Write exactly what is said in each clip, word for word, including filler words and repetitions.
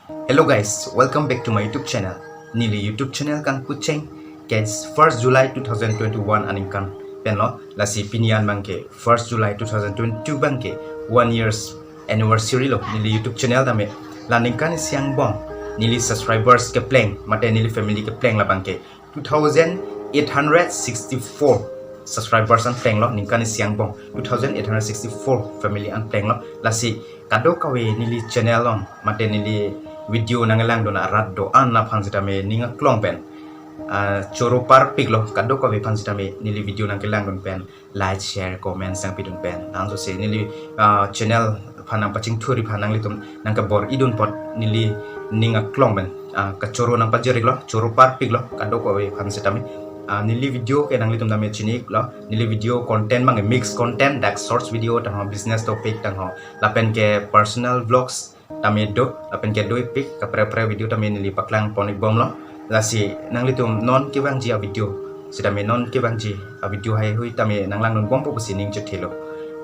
Hello guys, welcome back to my YouTube channel. Neli YouTube channel kangpucheng ke first July two thousand twenty-one aningkan penlo, lasi pini an abangke first July two thousand twenty-two abangke one years anniversary lo neli YouTube channel tame. La ningkan isi angbong neli subscribers kepleng mate neli family kepleng labangke two thousand eight hundred sixty-four subscribers an plenglo, ningkan isi angbong two thousand eight hundred sixty-four family an plenglo. Lasi kadokave neli channel along mate neli video nanglangdun arat do-an aphan sitame ning aklong pen, ah, choro parpiklo, kadokave aphan sitame neli video nanglangdun pen like, share, comment nangpidun pen. Langsose neli, ah, channel aphan nangpachingthur aphan nanglitum nangkebor-idun apot neli ning aklong pen, ah, kachoro nangpajir-iklo, choro parpiklo kadokave aphan sitame. Ah, neli video ke nanglitum tame chini-iklo, neli video content abang mix content, dak shorts video tangho, business topic tangho, lapen ke personal vlogs tame do, lapen ke do-ipik kaprek kaprek video tame neli paklangpon-ikbomlo. Lasi nanglitum non kevangji avideo sitame, non kevangji avideo haihui tame nanglangdunbompo pusi ning chethelo.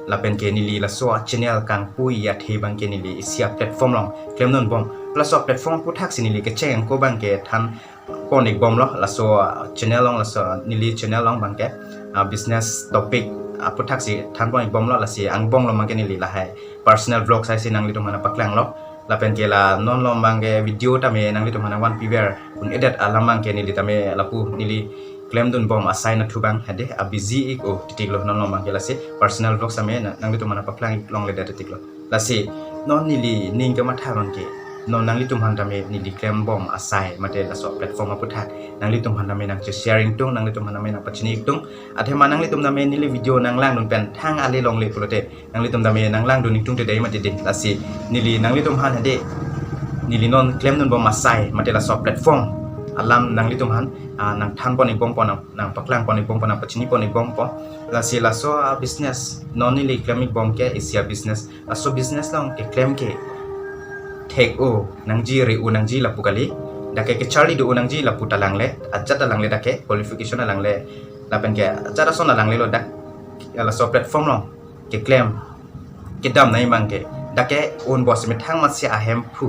Lapen ke neli laso achannel kangpui athe abangke neli isi aplatform along klemdunbom. Laso aplatform aputhaksi neli kecheng ako abangke thanpon-ikbomlo, laso channel along, laso neli channel along abangke, ah, business topic aputhaksi thanpon-ikbomlo. Lasi angbonglo abangke neli lahai personal vlogs haisi nanglitum aphan paklanglo. Lapen ke la non lo abangke video tame nanglitum aphan nangvanpiver un-edet alam abangke neli tame lapu neli klemdunbom asai nathu abang hade abusy-ik o titiklo, non lo abangke lasi personal vlogs tame na-, nanglitum aphan paklang-ik longledet titiklo. Lasi non neli ning kematha abangke non nanglitum aphan tame neli klembom asai mate laso platform aputhak nanglitum aphan tame nangche-share-ingtung, nanglitum aphan tame nangpachini-iktung. Athema nanglitum tame neli video nanglangdun pen thang ale longle pulote nanglitum tame nanglangdun-ingtungte dei mati dei. Lasi neli nanglitum aphan hade, neli non klemdunbom asai mate laso platform alam nanglitum aphan, ah, nangthanpon-ikbompo, nang, nangpaklangpon-ikbompo, nangpachinipon-ikbompo. Lasi laso, ah, business non neli klem-ikbom ke isi abusiness. Laso business along keklem ke thek-o nangji, re-o nangji lapu kali. Dak ke kecharli do-o nangji lapu ta langle, ajat ta langle, dak ke qualification ta langle, lapen ke ajat ason ta langlelo, dak laso platform along keklem kedam nangji abangke dak ke un bos methang masi ahemphu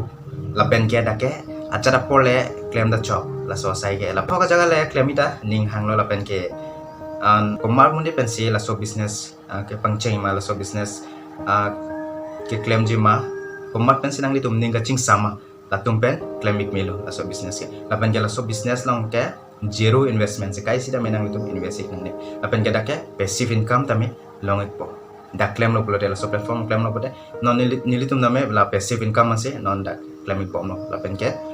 lapen ke dak ke ajat apor le klemda chok. Laso asai ke lapu ka jaga le klem-ik ta ning hanglo, lapen ke an komat amonit pensi laso business, ah, kepangcheng ma laso business, ah, keklemji ma, komat pensi nanglitum ning kachingsam ma, latum pen klem-ik melo laso business ke. Lapen ke laso business along ke zero investment si, kaisi tame nanglitum invest-ik nangne. Lapen ke dak ke passive income tame long-ikpo. Dak klemlo pulote, laso platform klemlo pulote non neli, nelitum tame la passive income ase non dak klem-ikbomlo. Lapen ke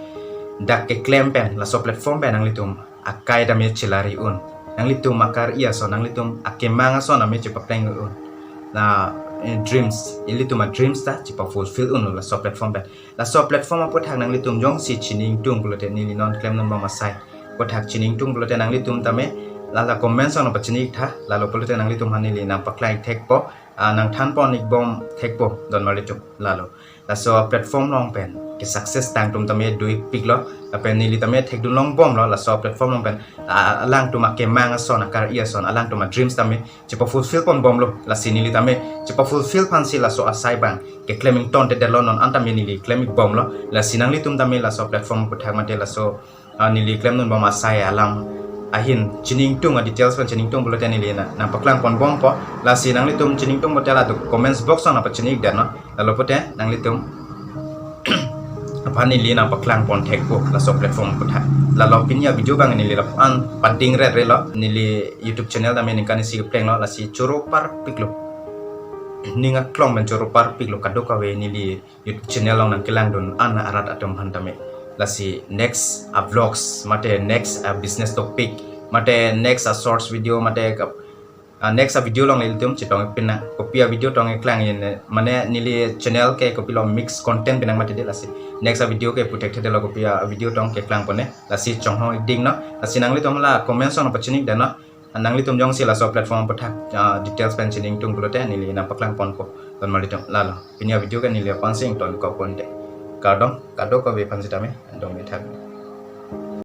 dak keklem pen, laso platform pen nanglitum akai tame chelari un, nanglitum akar-i ason, nanglitum akemang ason tame chepapleng un. La, eh, dreams, ilitum adreams ta chepa-fulfill un laso platform pen. Laso platform aputhak nanglitum jongsi chini-ingtung pulote, neli non klemdunbom asai aputhak chini-ingtung pulote nanglitum tame la la comments along nangpachini-ik tha, lalo pulote nanglitum aphan neli nangpaklang-ik thekpo, ah, nangthanpon-ikbom thekpo, don marlitum. Lalo laso platform along pen ke-success tangtum tame do-ikpiklo, lapen neli tame thekdun longbomlo laso platform along pen, ah, alangtum akemang ason, akar-i ason, alangtum adreams tame chepa-fulfill ponbomlo. Lasi neli tame chepa-fulfill aphansi laso asai abang keklem-ingtontedetlo, non an tame neli klem-ikbomlo. Lasi nanglitum tame laso platform aputhak mate laso, ah, neli klemdunbom asai alam ahin chini-ingtung, a-details pen chini-ingtung pulote neli na, nangpaklangponbompo. Lasi nanglitum chini-ingtung pulote la do comments box along nangpachini-ikdet non. Lalo pulote nanglitum aphan neli nangpaklangpon thekpo laso platform aputhak. Lalo pini avideo abang neli lapu-an pading ret relo, neli YouTube channel tame ningkan isi keplenglo, lasi choro parpiklo, ning aklong pen choro parpiklo kadokave neli YouTube channel along nangkelangdun an arat atum aphan tame. Lasi next a-vlogs mate next a-business topic mate next a-shorts video mate ka, ah, next a-video along ilitum chetong pinang, kopi a-video tong-iklang in, eh, mane neli channel ke kopilo mix content pinang mati dei. Lasi next a-video ke puthekthedetlo, kopi a-video tong keklangpon-e. Lasi chonghong-ikding non. Lasi nanglitum la comments along nangpachini-ikdet non. Nanglitum jongsi laso platform aputhak, ah, details pen chini-ingtung pulote neli nangpaklangponpo, don marlitum. Lalo pini avideo ke neli aphan si ingtonkokponte. Kardom kadokave aphan sitame, dongmethak.